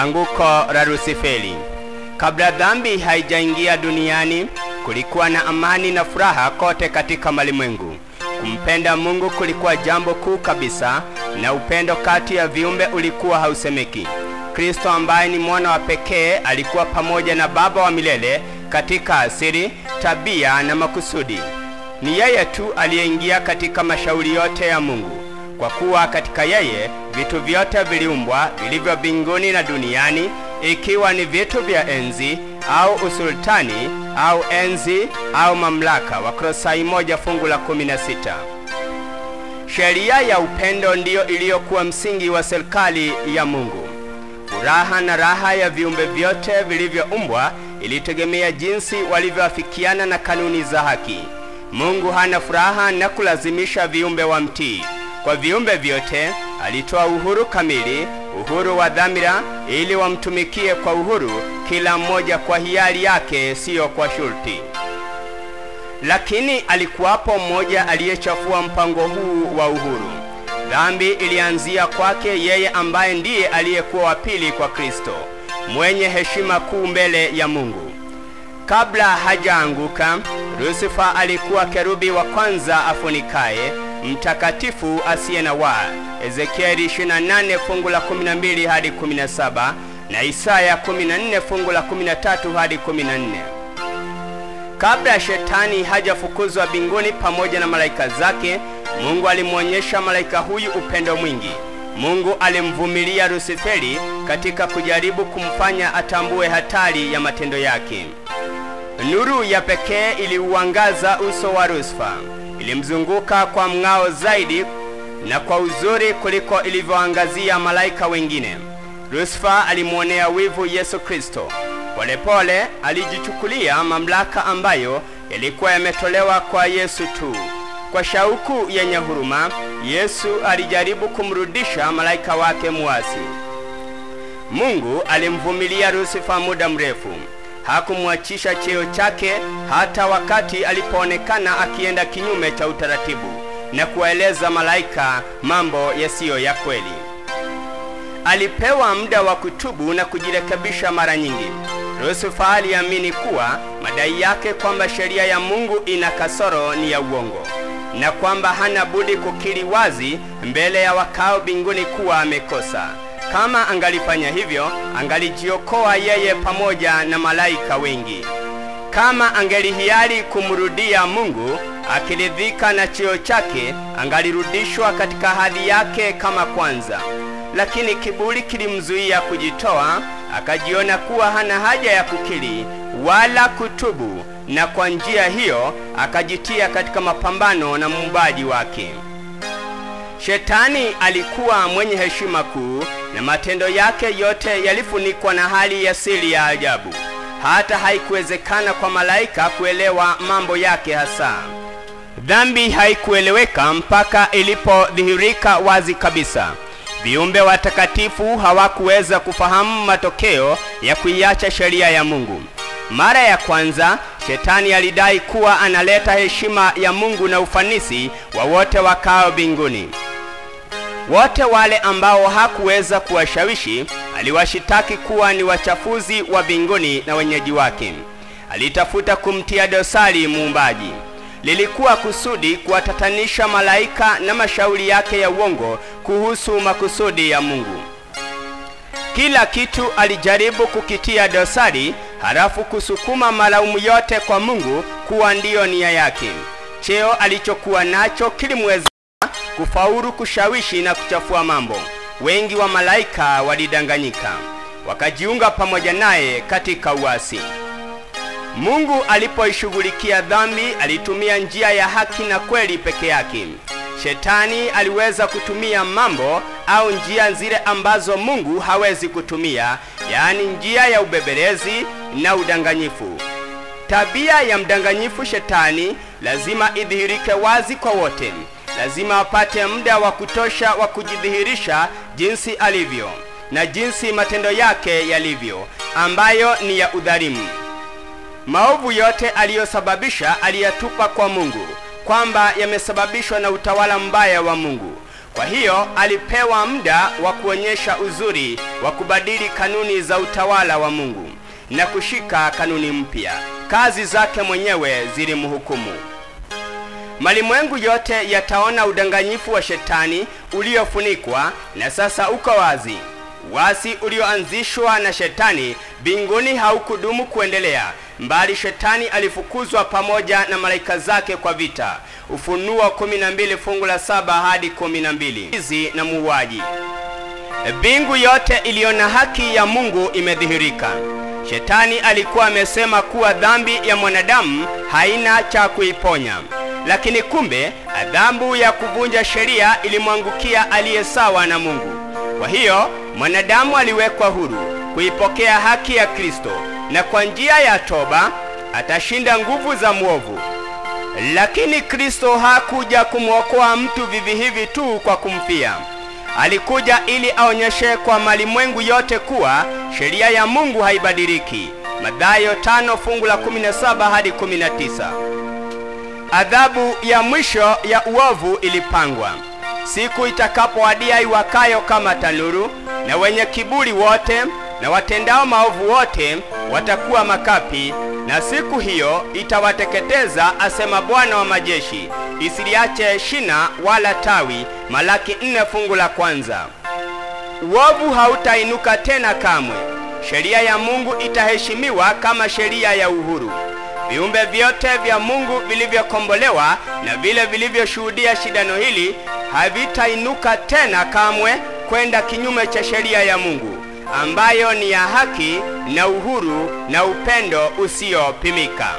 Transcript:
Anguko la Lusiferi. Kabla dhambi haijaingia duniani, kulikuwa na amani na furaha kote katika malimwengu. Kumpenda Mungu kulikuwa jambo kuu kabisa, na upendo kati ya viumbe ulikuwa hausemeki. Kristo ambaye ni mwana wa pekee alikuwa pamoja na Baba wa milele katika asili, tabia na makusudi. Ni yeye tu aliyeingia katika mashauri yote ya Mungu, kwa kuwa katika yeye vitu vyote viliumbwa, vilivyo mbinguni na duniani, ikiwa ni vitu vya enzi au usultani au enzi au mamlaka. Wakolosai 1:16. Sheria ya upendo ndiyo iliyokuwa msingi wa serikali ya Mungu. Furaha na raha ya viumbe vyote vilivyoumbwa ilitegemea jinsi walivyoafikiana na kanuni za haki. Mungu hana furaha na kulazimisha viumbe wamtii. Kwa viumbe vyote alitoa uhuru kamili, uhuru wa dhamira, ili wamtumikie kwa uhuru, kila mmoja kwa hiari yake, siyo kwa shurti. Lakini alikuwapo mmoja aliyechafua mpango huu wa uhuru. Dhambi ilianzia kwake yeye ambaye ndiye aliyekuwa wa pili kwa Kristo, mwenye heshima kuu mbele ya Mungu. Kabla hajaanguka, Lusifa alikuwa kerubi wa kwanza afunikaye, mtakatifu asiye na waa. Ezekieli 28:12 hadi 17 na Isaya 14:13 hadi 14. Kabla shetani hajafukuzwa mbinguni pamoja na malaika zake, Mungu alimuonyesha malaika huyu upendo mwingi. Mungu alimvumilia Lusiferi katika kujaribu kumfanya atambue hatari ya matendo yake. Nuru ya pekee iliuangaza uso wa Lusifa, ilimzunguka kwa mng'ao zaidi na kwa uzuri kuliko ilivyoangazia malaika wengine. Lusifa alimuonea wivu Yesu Kristo. Polepole alijichukulia mamlaka ambayo yalikuwa yametolewa kwa Yesu tu. Kwa shauku yenye huruma, Yesu alijaribu kumrudisha malaika wake muasi. Mungu alimvumilia Lusifa muda mrefu. Hakumwachisha cheo chake hata wakati alipoonekana akienda kinyume cha utaratibu na kuwaeleza malaika mambo yasiyo ya kweli. Alipewa muda wa kutubu na kujirekebisha mara nyingi. Lusifa aliamini kuwa madai yake kwamba sheria ya Mungu ina kasoro ni ya uongo, na kwamba hana budi kukiri wazi mbele ya wakao mbinguni kuwa amekosa. Kama angalifanya hivyo, angalijiokoa yeye pamoja na malaika wengi. Kama angelihiari kumrudia Mungu akiridhika na cheo chake, angalirudishwa katika hadhi yake kama kwanza. Lakini kiburi kilimzuia kujitoa, akajiona kuwa hana haja ya kukiri wala kutubu, na kwa njia hiyo akajitia katika mapambano na muumbaji wake. Shetani alikuwa mwenye heshima kuu, na matendo yake yote yalifunikwa na hali ya siri ya ajabu. Hata haikuwezekana kwa malaika kuelewa mambo yake hasa. Dhambi haikueleweka mpaka ilipodhihirika wazi kabisa. Viumbe watakatifu hawakuweza kufahamu matokeo ya kuiacha sheria ya Mungu. Mara ya kwanza, shetani alidai kuwa analeta heshima ya Mungu na ufanisi wa wote wakao mbinguni. Wote wale ambao hakuweza kuwashawishi, aliwashitaki kuwa ni wachafuzi wa mbinguni na wenyeji wake. Alitafuta kumtia dosari muumbaji. Lilikuwa kusudi kuwatatanisha malaika na mashauri yake ya uongo kuhusu makusudi ya Mungu. Kila kitu alijaribu kukitia dosari, halafu kusukuma malaumu yote kwa Mungu kuwa ndiyo nia yake. Cheo alichokuwa nacho kilimweza kufaulu kushawishi na kuchafua mambo. Wengi wa malaika walidanganyika, wakajiunga pamoja naye katika uasi. Mungu alipoishughulikia dhambi, alitumia njia ya haki na kweli peke yake. Shetani aliweza kutumia mambo au njia zile ambazo Mungu hawezi kutumia, yaani njia ya ubebelezi na udanganyifu. Tabia ya mdanganyifu shetani lazima idhihirike wazi kwa wote. Lazima apate muda wa kutosha wa kujidhihirisha jinsi alivyo na jinsi matendo yake yalivyo, ambayo ni ya udhalimu. Maovu yote aliyosababisha aliyatupa kwa Mungu, kwamba yamesababishwa na utawala mbaya wa Mungu. Kwa hiyo alipewa muda wa kuonyesha uzuri wa kubadili kanuni za utawala wa Mungu na kushika kanuni mpya. Kazi zake mwenyewe zilimhukumu. Malimwengu yote yataona udanganyifu wa shetani uliofunikwa na sasa uko wazi. Wasi ulioanzishwa na shetani mbinguni haukudumu kuendelea, mbali shetani alifukuzwa pamoja na malaika zake kwa vita. Ufunuo 12 fungu la 7 hadi 12. Hizi na muuaji. Mbingu yote iliona haki ya Mungu imedhihirika. Shetani alikuwa amesema kuwa dhambi ya mwanadamu haina cha kuiponya, lakini kumbe adhabu ya kuvunja sheria ilimwangukia aliye sawa na Mungu. Kwa hiyo mwanadamu aliwekwa huru kuipokea haki ya Kristo, na kwa njia ya toba atashinda nguvu za mwovu. Lakini Kristo hakuja kumwokoa mtu vivi hivi tu kwa kumfia. Alikuja ili aonyeshe kwa malimwengu yote kuwa sheria ya Mungu haibadiliki. Mathayo 5 fungu la 17 hadi 19. Adhabu ya mwisho ya uovu ilipangwa. Siku itakapowadia iwakayo kama tanuru, na wenye kiburi wote na watendao maovu wote watakuwa makapi, na siku hiyo itawateketeza, asema Bwana wa majeshi, isiliache shina wala tawi. Malaki 4 fungu la 1. Uovu hautainuka tena kamwe. Sheria ya Mungu itaheshimiwa kama sheria ya uhuru. Viumbe vyote vya Mungu vilivyokombolewa na vile vilivyoshuhudia shindano hili havitainuka tena kamwe kwenda kinyume cha sheria ya Mungu, ambayo ni ya haki na uhuru na upendo usiopimika.